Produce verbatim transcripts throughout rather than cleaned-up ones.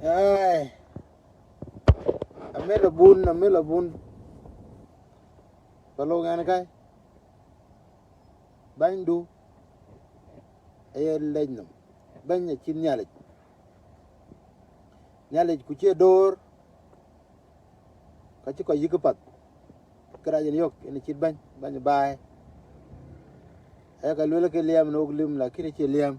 Ai. Amel abun, amel abun. Palo ŋɛn kai. Bänydu aye lec nɔm. Bäny acïn Nhialic. Nhialic ku cie door, ka cï kɔc yïk path. Kërac en yök en cït bäny, bäny baai. Aya ka luel ke liɛm në wok lim, lakin acie liɛm.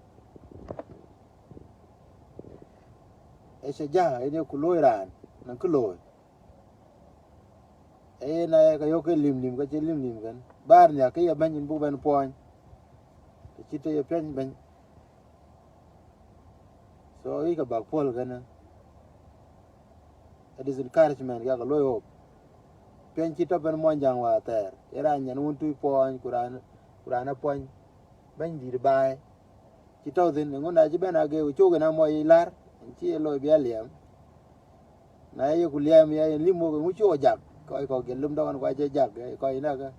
Ee shaja en ye ku looi raan, nɔŋ kë looi. Ee na ye ka yök ke lim lim, ka cie lim lim kën. Baar nhiak ke ye bäny en buk bɛn puɔny. Të cït të ye piɛny bäny. So, yï ka bäk puɔl kënë. It is encouragement, ya ka looi hope. Piɛny cï tɔ bɛn muɔny jäŋ wäär thɛɛr. Ye raan nyan wun tui puɔny, ku raan, ku raan apuɔny. Bɛ̈ny dït baai. Cï tɔ thïn, ŋun acï bɛn ageu, cuk en amɔc yic lär, en cï ye looi bï aliɛm. Na ye ku liɛm ya yen lim wok, ŋu cuk jak, kɔc kɔ̈k jël lim dɔŋ ku acï jak, kɔc näk.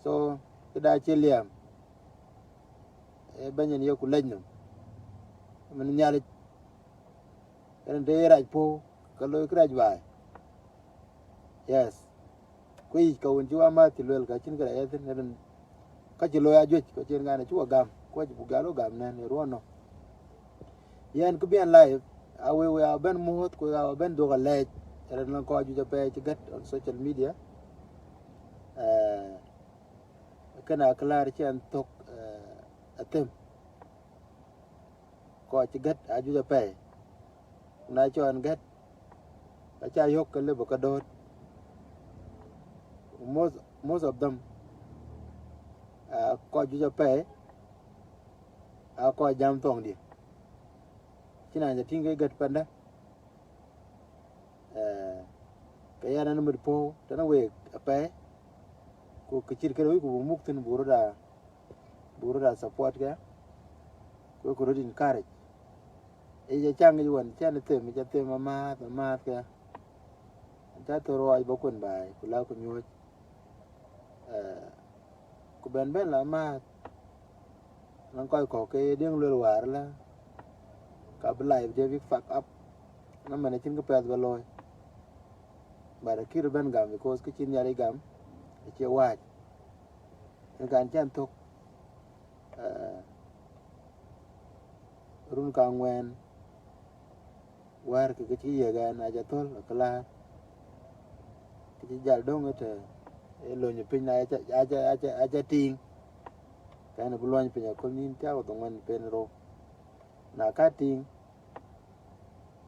So, këda cï liɛm, ee bɛ̈ny en ye ku lec nɔm. Min Nhialic, en të ye rac puɔ̈u, ke looi kërac baai. Yes. Ku yic ka wën cï wa mäth cï luel ka cïn kërac ëthïn, rin ka cï looi ajuëc, ka cïn ŋan acï wa gam, ku acï buk galo gam nɛn ë ruɔ̈n nɔ. Yɛn kë bï ɛn live, a wek, wek a bɛ̈n muɔ̈th, ku wek a bɛ̈n dhuɔ̈k alɛɛc, rin lɔŋ kɔc juëc apɛi cï gät on social media. Eh, kënë akëlär cï ɛn thök, eh, athem. Kɔc cï gät ajuëc apɛi. Na cɔn gät, aca yök ke lëbë ke dööt. Most, most of them, aa kɔc juëc apɛi, aa kɔc jam thoŋdiɛ̈. Cïn an, ca tïŋ ke gät pɛndë. Eh, ke yɛn an, mit puɔ̈u tënë week apɛi, ku kë cït kënë wïc ku buk muk thïn, buk röt aa, buk röt aa support ke. Wek ku röt encourage. Ë ca caŋ yic wën cän them, ca them amääth, amääth ke. Ca thor ruɔɔc ba kuen baai, ku la ku nyuɔ̈c. Eh, ku bɛn bɛ̈n la amääth. Nɔŋ kɔc kɔ̈k ke ye diëŋ luel wäär la, ka bï life de bï fuck up. Na man acïn kë pɛth ba looi. But akï röt bɛ̈n gam, because kë cï Nhialic gam, acie wääc. Yen kan cän thök, eh, run kaŋuɛɛn, wäär kë, kë cï yiëk ɛn, aca thöl, akëlaar. Kë cï jal döŋ ëtë, ë lony piny na aca, aca, aca, aca tiiŋ. Kɛn bï luɔny piny aköl nïn thiäk ku dhoŋuan pen rou. Na ka tiiŋ,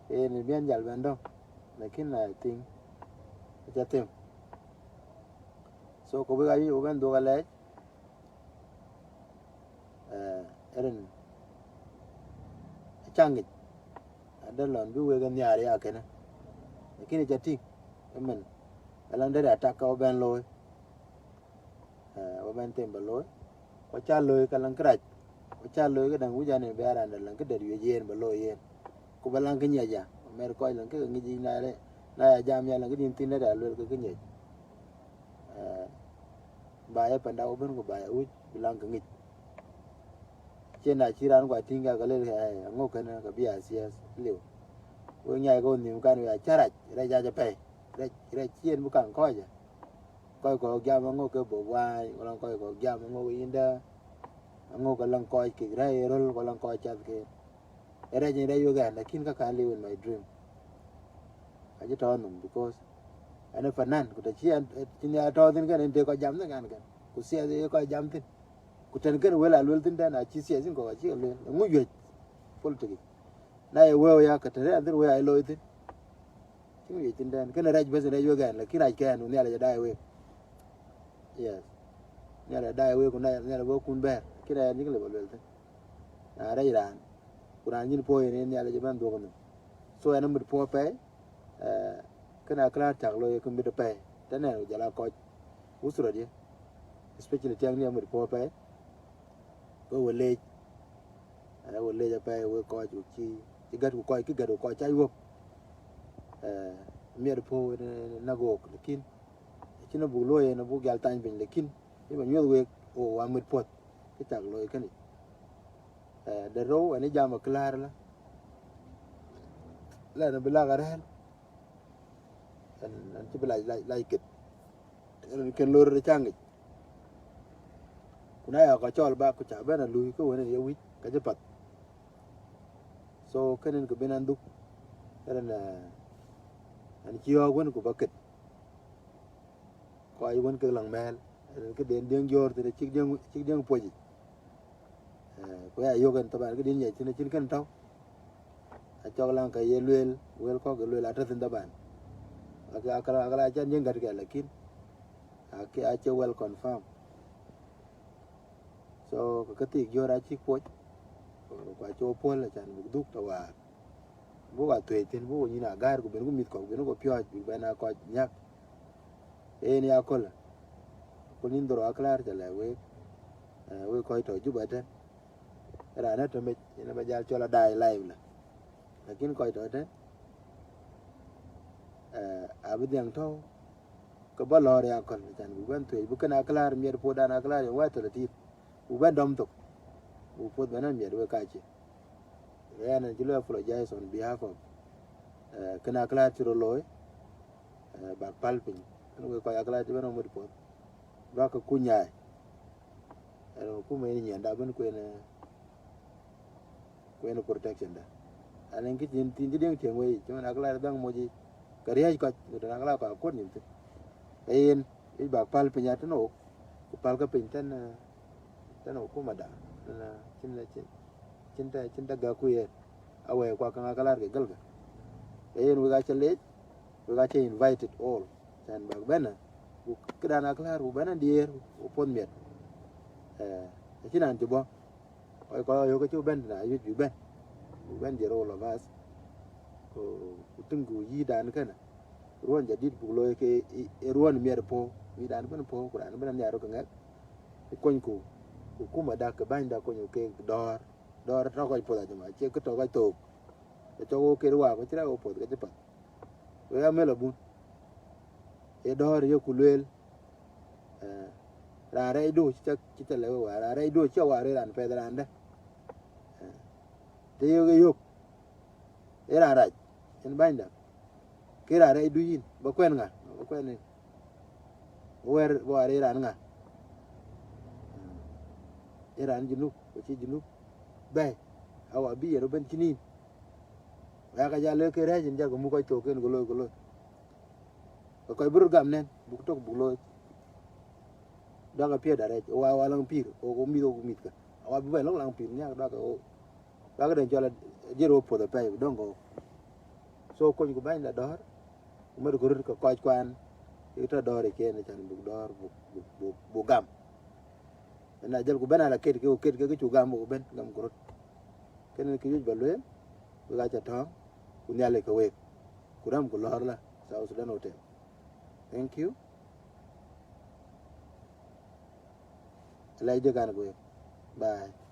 ke yen bï ɛn jal bɛn döŋ, lakin na tiiŋ, aca them. So, ku bïk ayuc ku bɛn dhuk alɛɛc, eh, rin aca ŋic, adë lɔn bï wek ë nhiaar ya kënë. Lakin aca tïŋ, ëmën, alan dɛ̈t atak ka bɛn looi. Eh, wek bɛn them ba looi. Ku ca looi ka läŋ kërac. Ku ca looi këdäŋ wïc an, bï a raan dɛ̈t läŋ këdɛ̈t wiëc yen ba looi yen. Ku ba läŋ kë nyiɛc ya. Mɛr kɔc läŋ kë ŋic yic na re, na ya jam ya läŋ këdïn thïn dɛ̈t a luel ke kë nyiɛc. Eh, ba ye panda wek bɛ̈n ku ba ye wïc bï läŋ kë ŋic. Cïn na cï raan kua tïŋ ka ke lel, eh, aŋö kënë ka bï a sias liu. Wek nyaai ke wek nhïïm kan wek aca rac, rɛc aca pɛ̈i. Rɛc, rɛc cï yen bï kaŋ kɔc. Kɔc kɔ̈k jam aŋö ke Bobi Wine, ku lɔŋ kɔc kɔ̈k jam aŋö ke yïndë, aŋö ke lɔŋ kɔc kek rɛ̈ɛ̈c ë röl, ku lɔŋ kɔc cath ke. Ë rɛc en rɛc wek ɛn, lakin ka ka liu in my dream. Acï tɔ̈ nhom, because ɛn ë fanan, ku të cï ɛn, cïn ya tɔ̈ thïn kën, en dek kɔc jam thïn kan kën. Ku sias ye kɔc jam thïn. Ku tën kën wël a luel thïn tën, acï sias thïn kɔ̈k acï ke lueel. Eŋö juëc politic yic? Na ye wëu ya, ke të rɛ̈ɛ̈r thïn wëu a ye looi thïn. Cïn wiëc thïn tɛ̈n. Kënë rɛc bɛ̈th rɛc wek ɛn, lakin rac kɛn, ku Nhialic adaai wek. Yes. Nhialic adaai wek, ku Nhialic, Nhialic bɔ̈ kun bɛ̈ɛ̈r. Lakin ɛn cïk lëu ba luel thïn. Na rɛc raan, ku raan nyin puɔ̈u yen, yen Nhialic ëbɛ̈n dhuɔ̈k nhom. So, ɛn amit puɔ̈u apɛi, eh, kënë akëlaar cak looi, ye kë mit apɛi. Tënë, ku jɔl a kɔc usra dië. Especially tiɛŋ dië amit puɔ̈u apɛi. Ke we leec. Ee, we leec apɛi, wek kɔc, wek cï, cï gät ku kɔc, kï gät ku kɔc ca yuɔ̈p. Ee, miɛt puɔ̈u ënë, ënë näk ɣok, lakin acïn abuk luɔ̈i yen, abuk jal thany piny, lakin cï ba nyuɔ̈th wek, ɣok amit puɔ̈th, kë cak looi kënë. Ee, de rou, ɛn ë jam akëlaar la, la ɛn bï lak arɛ̈ɛ̈l. Ɛn, ɛn cï bï lac, lac, lac ket. Rin kën lor rɔt ca ŋic. Ku na ya kɔc cɔl bak ku ca bɛ̈n a lui, ke wën en ye wïc, ka cï path. So, kënë en kë bïn an dhuk. Rin, eh, an cï yɔ̈ɔ̈k wën ku ba ket. Kɔc wën kek läŋ mɛ̈ɛ̈l. Rin këden diëŋ jɔ̈ɔ̈r thïn, cïk diëŋ, cïk diëŋ puɔ̈c yic. Eh, ku ya yök en, thaban, këdïn nyiɛc thïn acïn kën tɔ̈u. Acɔk läŋ ka ye lueel, wël kɔ̈k ye lueel atɔ̈ thïn, thaban. Akë, akëla, akëla cän yen gät kɛ, lakin akë, acie well confirm. So, ke kë thiik jɔ̈ɔ̈r acïk puɔ̈c, ku acï wo puɔ̈l, acan buk dhuk tɔ̈ wäär. Buk a thuëëc thïn, buk wo nyin agäär, ku ben ku mïth kɔ̈k, ben ku piɔ̈ɔ̈c, bïk bɛn a kɔc nyäk. Yen ya köl, köl nyin dhorou akëlaar ca lɛ̈k wek, eh, wek kɔc tɔ̈ Juba tɛ̈n. Raan ë tɔ̈ mec, yen aba jal cɔl adaai live la. Lakin kɔc tɔ̈ tɛ̈n, eh, abï dhiaŋ tɔ̈u, ke bɔ̈ lɔ̈ɔ̈r ya köl, acan buk bɛn thuëëc, buk kën akëlaar, miɛt puɔ̈udan akëlaar, yen wɛ̈ɛ̈t thelatin. Buk bɛn dɔm thok, buk puɔ̈th bɛn a miɛt wek kacië. Ɣɛn acï lɔ apologize on behalf of, eh, kën akëlaar cï rot looi, eh, bak päl piny. Kën wek kɔc akëlaar cï bɛn rɔt mit puɔ̈th, bak ke kuc nyaai. Ɛn akuma yen nyiɛnda bɛn kuen, eh, kuen protection da. Aleŋ kë cïn, cïn cï diëŋ tiëŋ wei, cï man akëlaar dhäŋ moc yic, ke riäc kɔc, ku tën akëlaar kɔc akuɔ̈t nyin thïn. Ke yen, yic bak päl piny a tën ɣok, ku päl ke piny tën, eh, tën akuma da, tën, eh, cïn, cïn, cïn të, cïn të gäk ku yen, awɛɛr ku akaŋ akëlaar ke gëlkä. Ke yen wek acä leec, wek acä invited all, can bak bɛ̈n, ku këdan akëlaar ku bɛ̈n diëër, ku puɔ̈th miɛt. Eh, acïn raan cï bɔ̈. Kɔc kɔc ayök acï bɛ̈n, na yuc bï bɛ̈n. Bï bɛ̈n diëër all of us. Ku, ku tïŋ ku yïdan kënë. Ruɔ̈n jadït buk looi ke ë, ë ruɔ̈n miɛt puɔ̈u, yïdan bɛ̈n puɔ̈u, ku raan bɛ̈n nhiar röt ke ŋɛk. Ku konyku, ku akuma da ke bänyda konyku kek dɔ̈ɔ̈r. Dɔ̈ɔ̈r tɔ̈ kɔc puɔ̈th ajama, acie kë tɔ̈ kɔc thook. Ke cɔk wo ket waak, ku cï rɛ̈k wo puɔ̈th, ke cï path. Wek amel abun. Ee dɔ̈ɔ̈r ye ku lueel. Eh, raan rɛɛcdu cï ca, cï ca lɛ̈k wek wäär, raan rɛɛcdu cï wäär ë raan pɛth raan dë. Eh, të yök ë yök, ë raan rac, yen bänyda. Ke raan rɛɛcdu yïn, ba kuɛn ŋa? Ba kuɛn ë wɛ̈ɛ̈r wäär ë raan ŋa? Ë raan Junub, ku cï Junub bɛ̈ɛ̈i, awa bï yen ëbën cïn yïn. Ku yakë jal lëk ke rɛ̈ɛ̈c yen jal ke muk kɔc thook ken ku looi ku looi. Ke kɔc bï röt gam nɛn, buk tök buk looi. Duakkë piɛ̈t arɛc, wa wa laŋ pïïr, ɣok mïth, ɣok mïthkë. Awa bï bɛ̈n lɔ̈k laŋ pïïr nhiäk duakkë ɣok. Duakkë den cɔl ajiël ɣok puɔ̈th apɛi, ku döŋ ke ɣok. So konyku bänyda dɔ̈ɔ̈r, ku mɛtkë röt ke kɔc kuan, ke tɔ̈ dɔ̈ɔ̈r ë ken, acan buk dɔ̈ɔ̈r, buk, buk, buk, buk gam. Ëna jël ku bɛ̈n ala ket ke, ku ket ke, ke cuk gam, ku bɛ̈n gam ku röt. Kënë kë wiëc ba lueel, wek aca tɔ̈ɔ̈ŋ, ku Nhialic ke week. Ku rɛ̈m ku lɔ̈ɔ̈r la South Sudan Hotel. Thank you. Alɛc jëk an ku week. Bye.